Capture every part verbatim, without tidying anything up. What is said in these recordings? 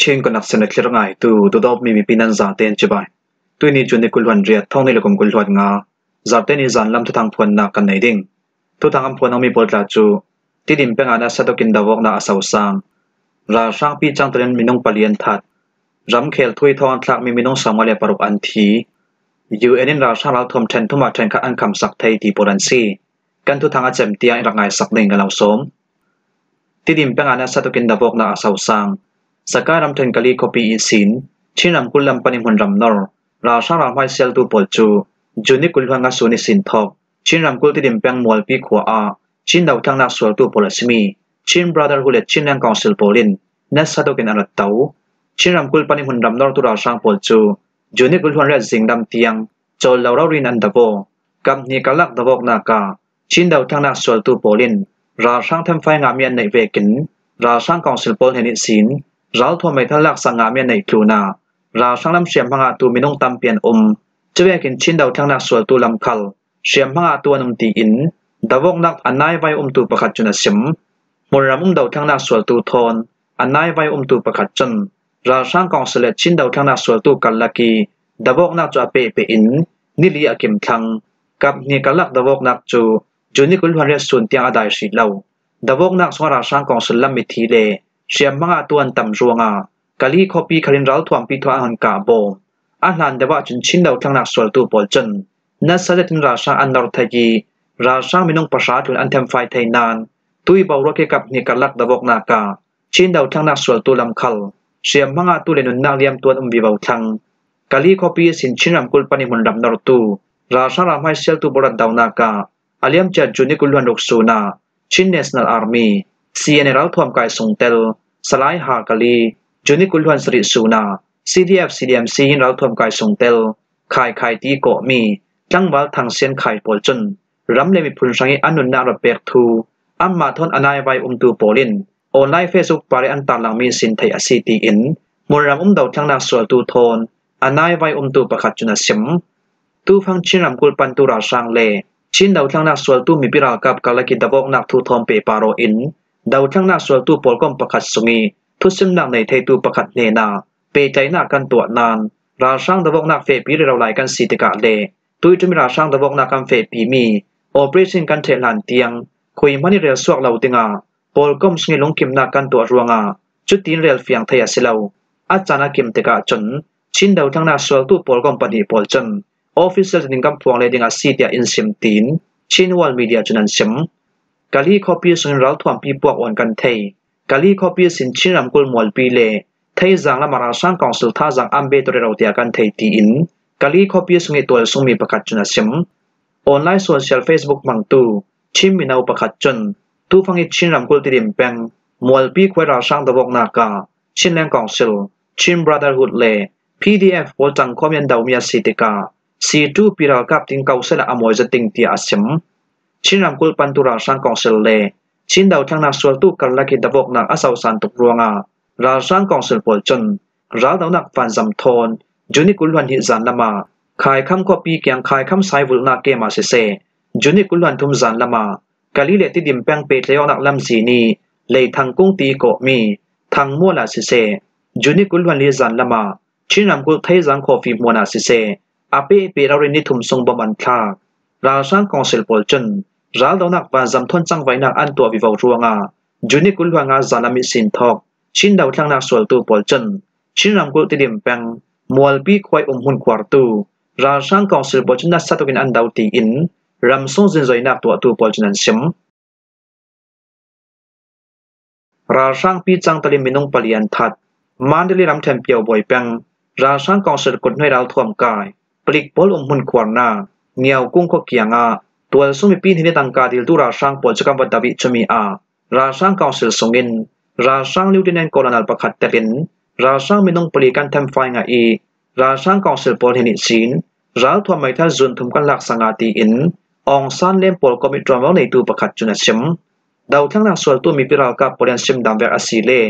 Chin Connection a thlir ngaitu, Dudawp mi mipi nan zate an cibai. Tuini June ni kul hluan riat, thawng hnih le kum kul hluan nga, Zarte ni zanlam thuthang phuannak kan nei ding. Thuthang an phuan awmi pawl tla cu, Tidim peng ah nasa tokin davawknak a sosang. Ralhrang picang telin minung pali an that. Ramkhel thui thawng an thlakmi minung sawmnga le paruk an thi. U N in ralhrang ralthuam ṭhen thum ah ṭhenkhat an khamsak thei ti pawl an si. Kan thuthang a cem tiang i rak ngaisak ding kan lo sawm. Tidim peng ah nasa tokin davawknak a sosang. Sakai ramṭhen Kali khuapi ihsin, Chin ramkulh lam panin hmun ram nor, ralhrang ralhmai sialtu pawl cu, June ni kul hluan nga sun ihsin thawk, Chin ramkulh Tidim peng Mualpi khua ah, Chin dothlaknak sualtu pawl a simi, Chin Brotherhood le Chinland Council pawl in, nasa tokin an rat to. Chin ramkulh panin hmun ram nortu ralhrang pawl cu, June ni kul hluan riat zinglam tiang, cawl lo rori in an davaw. Kap hnih karlak davawknak ah, Chin dothlaknak sualtu pawl in ralhrang themfai ngahmi an neih vekin ralhrang council pawl hnen ihsin ralthuam meithal laksak ngahmi an neih tlunah ralhrang lam hriamhma ngahtu minung tampi an um. Cuvekin Chin dothlaknak sualtu lam khal hriamhma ngahtu an um tiin davawknak a naivai umtu pakhat cun a sim. Hmunram um dothlaknak sualtu thawn a naivai umtu pakhat cun ralhrang council le Chin dothlaknak sualtu karlak i davawknak cu a pehpeh in nili a kim thlang. Kap hnih karlak davawknak cu June ni kul hluan riat sun tiang a dai hrih lo. Davawknak sungah ralhrang council lam mithi le hriamhma ngahtu an tam ruangah Kali khuapi khalin ralthuampi thawng an hun kah bawm. A hlan deuh ahcun Chin dothlaknak sualtu pawl cun nasa zetin ralhrang an nor thei i ralhrang minung pahra tlun an themfai thei nain tui boruak i kap hnih karlak davawknak ah Chin dothlaknak sualtu lam khal hriamhma ngahtu le nunnak liamtu an um vivo thlang. Kali khuapi ihsin Chin ramkulh panin hmun ram nortu ralhrang ralhmai sialtu pawl rat dohnak ah a liamcia June ni kul hluan ruk sun ah Chin National Army, C N A ralthuam kai sung tel, Salai Ha Kali, June ni kul hluan sarih sun ah C D F C D M C in ralthuam kai sung tel, Khai Khai ti kawhmi, tlangval Thang Sian Khai pawl cun ram le miphun hrang i an nunnak rak pek thu anmah thawn a naivai umtu pawl in online Facebook par i an tarlangmi sin theih a si tiin hmunram um dothlaknak sualtu thawn a naivai umtu pakhat cun a sim. Tufang Chin ramkulh pantu ralhrang le Chin dothlaknak sualtu mipi ralkap karlak i davawknak thu thawn pehpar aw in dothlaknak sualtu pawlkom pakhat sung i thusimnak nei theitu pakhat hnenah pehtlaihnak kan tuah nain ralhrang davawknak fehpi rero lai kan si tikah le tui ṭum i ralhrang davawknak kan fehpimi operation kan ṭheh hlan tiang khui hmanh i rel suak lo dingah pawlkom sung i lungkimnak kan tuah ruangah cutin rel fiang thei a si lo. A caan a kim tikah cun Chin dothlaknak sualtu pawlkom pahnih pawl cun official ning kan phuang le ding a si tiah in sim tiin Chin World Media cun an sim. Kali khuapi sungin ralthuampi puak awn kan thei. Kali khuapi sin Chin ramkulh Mualpi le Theizang lamah ralhrang council thazang an be tuah rero tiah kan thei tiin Kali khuapi sung i tualsungmi pakhat cun a sim. Online social Facebook hmangtu Chin mino pakhat cun tufang i Chin ramkulh Tidim peng Mualpi khua i ralhrang davawknak ah Chinland Council, Chin Brotherhood le P D F pawl cangkhawm i an domi a si tikah C two P ralkap ding ko sehla a mawi zet ding tiah a sim. Chin ramkulh pantu ralhrang council le Chin dothlaknak sualtu karlak i davawknak a sosan tuk ruangah ralhrang council pawl cun raldohnak vanzam thawn June ni kul hluan hnih zan lamah Khaikham khuapi kiang Khaikham saivulhnak kem ah siseh, June ni kul hluan thum zan lamah Kali le Tidim peng pehtlai awknak lamzin i Leithang kung ti kawhmi Thangmual ah siseh, June ni kul hluan li zan lamah Chin ramkulh Theizang khuafi hmuan ah siseh, a pehpeh rori ni thum sung bom an thlak. Ralhrang council pawl cun raldohnak vanzam thawn cangvaihnak an tuah vivo ruangah June ni kul hluan nga zan lam ihsin thawk Chin dothlaknak sualtu pawl cun Chin ramkulh Tidim peng Mualpi khua i umhmun khuartu ralhrang council pawl cun nasa tokin an do tiin ramsung zinzoinak tuahtu pawl cun an sim. Ralhrang picang telin minung pali an that. Mandalay ramṭhen Pyobuai peng ralhrang council kuthnuai ralthuam kai palik pawl umhmun khuarnak Ngiaukung khua kiangah tualsung mipi hnen i tangka diltu ralhrang pawl cu kan va do i cumi ah ralhrang council sungin ralhrang lieutenant colonel pakhat telin ralhrang minung pali kan themfai ngah i ralhrang council pawl hnen ihsin ralthuam meithal zun thum kan laksak ngah tiin Aung San Lem pawlkom i ṭuanvo neitu pakhat cun a sim. Dothlaknak sualtu mipi ralkap pawl i an sim dan vek a si le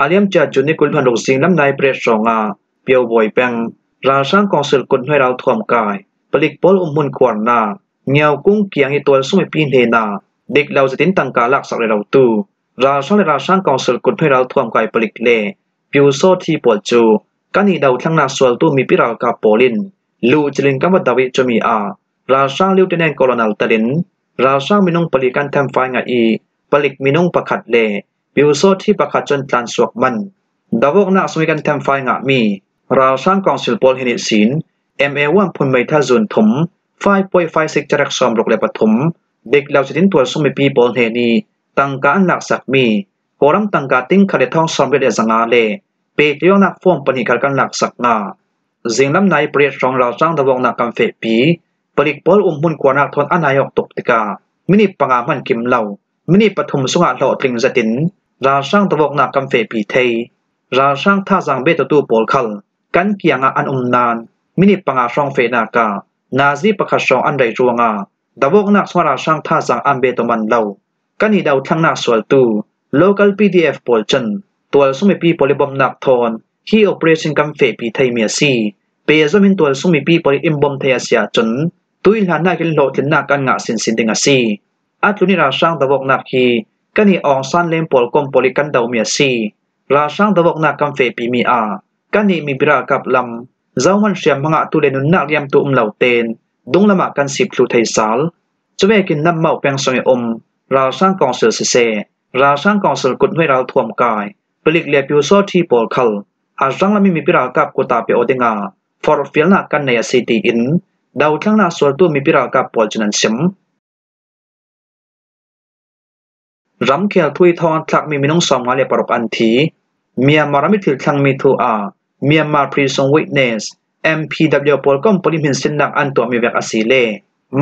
a liamcia June ni kul hluan ruk zinglam nai pret hrawngah Pyobuai peng ralhrang council kuthnuai ralthuam kai palik pawl umhmun khuarnak Ngiaukung kiang i tualsung mipi hnenah dik lo zetin tangka laksak rerotu ralhrang le ralhrang council kuthnuai ralthuam kai palik le Pyusawthi pawl cu kan i dothlangnak sualtu mipi ralkap pawl in luh cilin kan va do ih cumi ah ralhrang Lieutenant Colonel telin ralhrang minung pali kan themfai ngah ih palik minung pakhat le Pyusawthi pakhat cun tlansuak man. Dovawknak sung ih kan themfai ngahmi ralhrang kawngsil pawl hin ihsin M A one phun meithal zun thum, five point five six carak sawmruk le pathum, dik lo sitin tualsung mipi pawl hnen ih tangka an laksakmi Kawlram tangka tingkhat le thawng sawmriat le zanga le pekliawknak form pahnih khal kan laksak ngah. Zinglam nai pariat hrawng ralhrang dovawknak kan fehpi palik pawl umhmun khuanak thawn a nai awk tuk tikah minit panga hman kim lo, minit pathum sungah hlawhtling zetin ralhrang dovawknak kan fehpi thei. Ralhrang thazaang betotu pawl khal kan kiangah an um nain minit panga hrawng fehnak ah nazi pakhat hrawng an rei ruangah dovawknak sungah ralhrang thazaang an beto man lo. Kan i dothlangnak sualtu local P D F pawl cun tualsung mipi pawl ih bomnak thawn hi operation kan fehpi theimi a si. Pehzom in tualsung mipi pawl ih in bom thei a si ahcun tuihlannak in hlawhtlinnak kan ngah sinsin ding a si. A tlun ih ralhrang dovawknak hi kan i Aung San Leng pawl kom pawl ih kan domi a si. Ralhrang dovawknak kan fehpimi ah kan i mipi ralkap lam zohman hriamhma ngahtu le nunnak liamtu um lo tein dunglam ah kan sip thluh thei sal. Cuvekin Nammo peng sung ih um ralhrang kawngsil siseh, ralhrang kawngsil kuthnuai ralthuam kai, palik le Pyusawthi pawl khal a ranglam ih mipi ralkap kut ah pe aw dingah forhfialnak kan nei a si tiin dothlangnak sualtu mipi ralkap pawl cun an sim. Ramkhel thu ih thawng an thlakmi minung sawmnga le paruk an thi. Myanmar ram ih thil thlangmi thu ah Myanmar Prison Witness, M P W pawl kom pawl ih hminsinnak an tuahmi vek a si le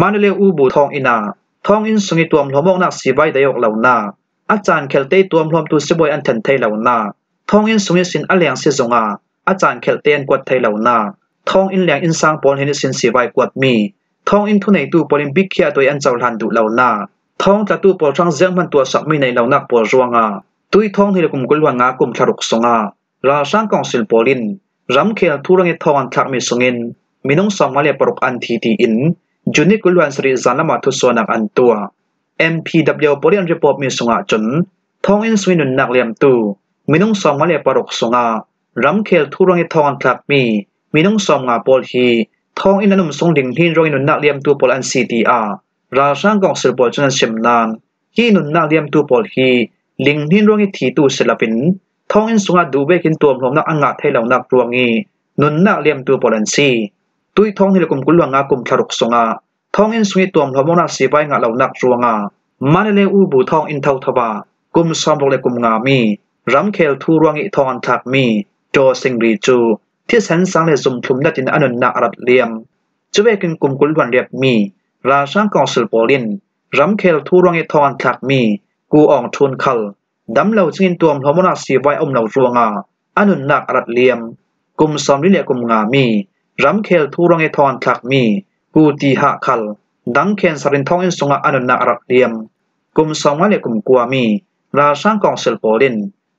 Mandalay U Bu thawnginn ah thawnginn sung ih tuamhlawm awknak sivai dai awk lonak, a caan khialte ih tuamhlawmtu sibawi an then thei lonak, thawnginn sung ihsin a leng si zongah a caan khialte an kuat thei lonak, thawnginn leng innsang pawl hnen ihsin sivai kuatmi, thawnginn thuneitu pawl in bikhiahtu ih an cohlan duh lonak, thawng tlatu pawl hrang zianghman tuahsakmi neih lonak pawl ruangah tuih thawng hnih le kum kul hluan nga kum thla ruk sungah ralhrang kawngsil pawl in ramkhel thu ruang ih thawng an thlakmi sungin minung sawmnga le paruk an thi tiin June ni kul hluan sarih zanlam ah thusuahnak an tuah. M P W pawl ih an report mi sungah cun thawnginn sungih nunnak liamtu minung sawmnga le paruk sungah ramkhel thu ruangih thawng an thlakmi minung sawmnga pawl hi thawnginn an um sung linghnin ruangih nunnak liamtu pawl an si, tiah ralhrang kawngsil pawl cun an sim nain, hi nunnak liamtu pawl hi linghnin ruangih thitu si loin thawnginn sungah duh vekin tuamhlawmnak an ngah thei lonak ruangih nunnak liamtu pawl an si. Tuih thawng hnih le kum kul hluan nga kum thla ruk sungah thawnginn sungih tuamhlawm awknak sivai ngah lonak ruangah Mandalay U Bu thawnginn thotho ah kum sawmruk le kum nga mi ramkhel thu ruangih thawng an thlakmi Daw Sing Ri cu thisen sang le zumthlum natin a nunnak a rat liam. Cuvekin kum kul hluan riatmi ralhrang kawngsil pawl in ramkhel thu ruangih thawng an thlakmi Ku Aung Htun khal damlo cingin tuamhlawm awknak sivai a um lo ruangah a nunnak a rat liam. Kum sawmli le kum nga mi ramkhel thu ruangih thawng an thlakmi Ku Ti Hah khal dang cancer in thawnginn sungah a nunnak a rat liam. Kum sawmnga le kum kua mi ralhrang kawngsil pawl in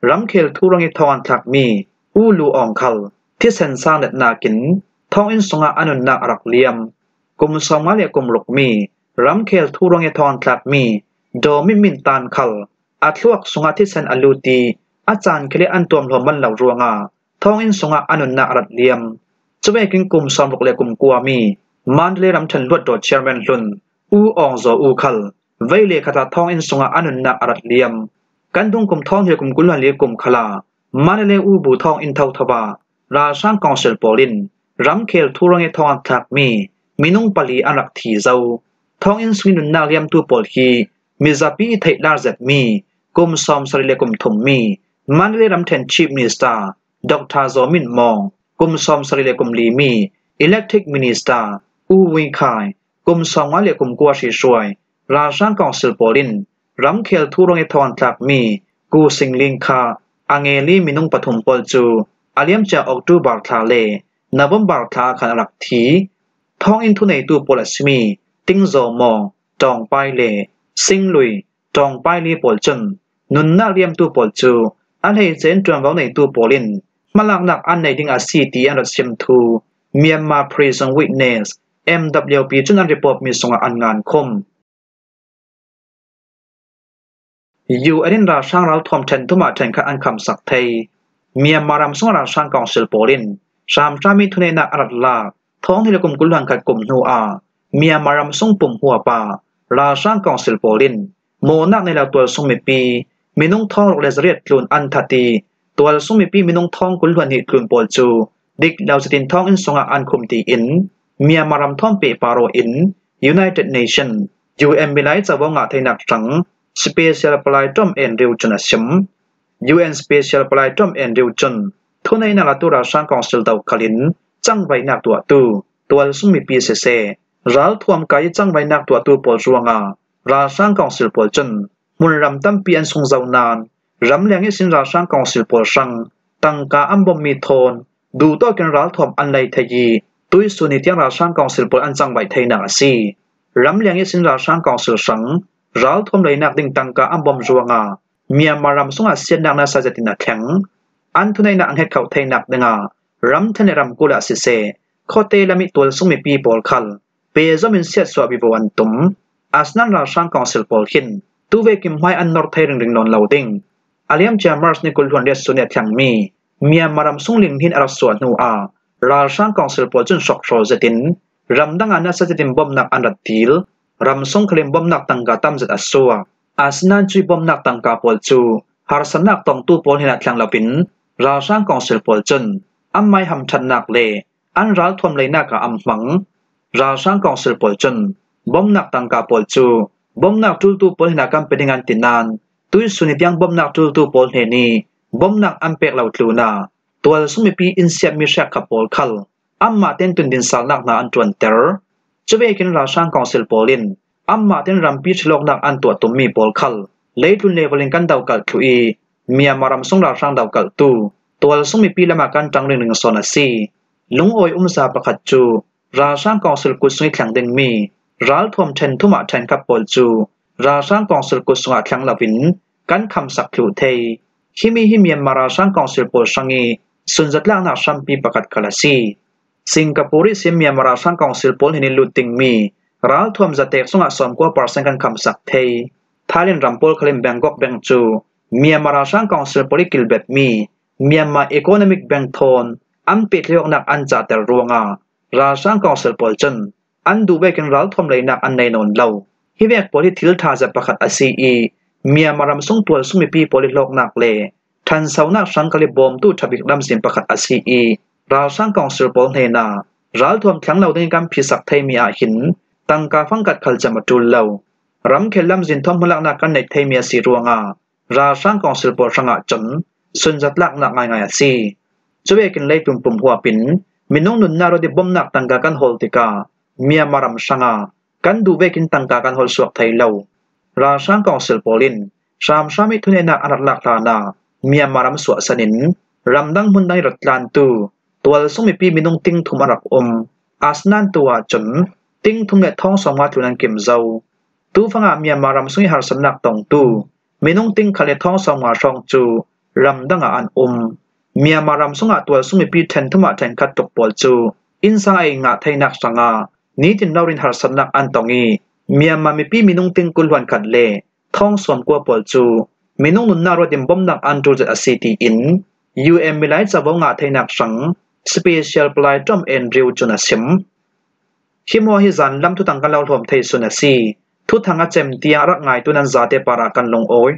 ramkhel thu ruangih thawng an thlakmi U Lu Aung khal thisen sang natnak in thawnginn sungah a nunnak a rak liam. Kum sawmnga le kum ruk mi ramkhel thu ruangih thawng an thlakmi Daw Min Min Tan khal a thluak sungah thisen a lut ih a caan khal ih an tuamhlawm man lo ruangah thawnginn sungah a nunnak a rat liam. Cuvekin kum sawmruk le kum kua mi Mandalay ramṭhen luatdaw chairman hlun U Aung Zaw U khal vei le khat ah thawnginn sungah a nunnak a rat liam. Kan dungkum thawng hnih le kum kul hluan li kum khal ah Mandalay U Bu thawnginn thotho ah ralhrang kawngsil pawl in ramkhel thu ruangih thawng an thlakmi minung pali an rak thi zo. Thawnginn sungih nunnak liamtu pawl hi mizapi ih theihlar zetmi kum sawmsarih le kum thum mi Mandalay ramṭhen Chief Minister Doctor Zaw Min Maung, kum sawmsarih le kum li mi Electric Minister U Win Khai, kum sawmnga le kum kua hrihruai ralhrang kawngsil pawl in ramkhel thu ruangih thawng an thlakmi Ku Sing Ling Kha, a ngeli minung pathum pawl cu a liamcia October thla le November thla ah khan a rak thi. Thawnginn thuneitu pawl a simi Ting Zaw Maw, Tawng Pai le Sing Lui, Tawng Pai Li pawl cun nunnak liamtu pawl cu a hleice in ṭuanvo neitu pawl in hmalaknak an nei ding a si ti an rak sim thu Myanmar Prison Witness, M W P cun an report mi sungah an ngan khum. U N in ralhrang ralthuam ṭhen thum ah ṭhenkhat an khamsak thei. Myanmar ram sung ralhrang council pawl in hramhram i thuneihnak a rak lak thawng hnih le kum kul hluan khat kum hnu ah Myanmar ram sung pum huap ah ralhrang council pawl in mawhnak nei lo tualsung mipi minung thawng ruk le zariat tlun an that i tualsung mipi minung thawng kul hluan hnih tlun pawl cu dik lo zetin thawng inn sungah an khum tiin Myanmar ram thawn pehpar aw in United Nation, U N milai covo ngah theinak hrang Special Palai Tom Andrew cun a sim. U N Special Palai Tom Andrew cun thuneihnak latu ralhrang council do khalin cangvaihnak tuahtu tualsung mipi siseh, ralthuam kai i cangvaihnak tuahtu pawl ruangah ralhrang council pawl cun hmunram tampi an sung zo nain ramleng ihsin ralhrang council pawl hrang tangka an bommi thawn duhtawkin ralthuam an lei thei i tuihsun i tiang ralhrang council pawl an cangvaih theinak a si. Ramleng ihsin ralhrang council hrang ralthuam leinak ding tangka an bom ruangah Myanmar ram sungah siatnak nasa zetin a thleng. An thuneihnak a hngetkhoh theinak dingah ramthlen le ramkulh ah siseh, khuate lam i tualsung mipi pawl khal pehzom in siatsuah vivo an tum. Asinain ralhrang council pawl khin tuvekin hmai an nor thei ringring nawn lo ding. A liamcia March ni kul hluan riat sun i a thlengmi Myanmar ram sung ling hnin a rak suah hnu ah ralhrang council pawl cun hrawkhrawl zetin ramdang ah nasa zetin bomnak an rak dil. Ram sung khalin bomnak tangka tam zet a suak. Asinain cuih bomnak tangka pawl cu harsatnak tongtu pawl hnenah thleng loin ralhrang council pawl cun anmai hamṭhatnak le an ralthuam leinak ah an hmang. Ralhrang council pawl cun bomnak tangka pawl cu bomnak ṭultu pawl hnenah kan pe ding an ti nain tuihsun i tiang bomnak ṭultu pawl hnen i bomnak an pek lo tlunah tualsung mipi in siatmi hriakkhat pawl khal anmah tein tundinsalnak hna an ṭuanter. Cuvekin ralhrang council pawl in anmah tein rampi ṭhilawknak an tuah tummi pawl khal leitlun level in kan dokalh thluh i Myanmar ram sung ralhrang dokalhtu tualsung mipi lamah kan ṭang ringring sawn a si. Lungawi umza pakhat cu ralhrang council kut sung i thleng dingmi ralthuam ṭhen thum ah ṭhenkhat pawl cu ralhrang council kut sungah thleng loin kan khamsak thluh thei. Himi hi Myanmar ralhrang council pawl hrang i sunzatlaknak hrampi pakhat khal a si. Singapore ihsin Myanmar ralhrang council pawl hnen in lut dingmi ralthuam zatek sungah sawmkua percent kan khamsak thei. Thailand ram pawl khalin Bangkok bank cu Myanmar ralhrang council pawl i kilbetmi Myanmar Economic Bank thawn an pehtlaihawknak an cahter ruangah ralhrang council pawl cun an duh vekin ralthuam leinak an nei nawn lo. Hi vek pawl hi thil ṭha zet pakhat a si i Myanmar ram sung tualsung mipi pawl i hlawknak le ṭhansonak hrang khal i bawmtu ṭha bik lamzin pakhat a si i ralhrang council pawl hnenah ralthuam thleng lo ding i kan phisak theimi ah hin tangka fangkat khal cem a ṭul lo. Ramkhel lamzin thawn hmalaknak kan neih theimi a si ruangah ralhrang council pawl hrangah cun sunzatlaknak ngaingai a si. Cuvekin leitlun pum huap in minung nunnak ruat i bomnak tangka kan hawl tikah Myanmar ram hrangah kan duh vekin tangka kan hawl suak thei lo. Ralhrang council pawl in hramhram i thuneihnak an rak lak hlanah Myanmar ram suahsan in ramdang hmundang i rat tlantu tualsung mipi minung ting thum a rak um. Asinain tu ahcun ting thum le thawng sawmnga tlun an kim zo. Tufangah Myanmar ram sung i harsatnak tongtu minung ting khat le thawng sawmnga hrawng cu ramdang ah an um. Myanmar ram sungah tualsung mipi ṭhen thum ah ṭhenkhat tluk pawl cu innsang a i ngah theinak hrangah nitin rori in harsatnak an tong i Myanmar mipi minung ting kul hluan khat le thawng sawmkua pawl cu minung nunnak ruat in bomnak an ṭul zet a si tiin U N milai covo ngah theinak hrang Special Palai Tom Andrew cun a sim. Hi maw hi zanlam thutang kan lo hlawm thei sun a si. Thuthang a cem tiang a rak ngaitu nan zate parah kan lungawi.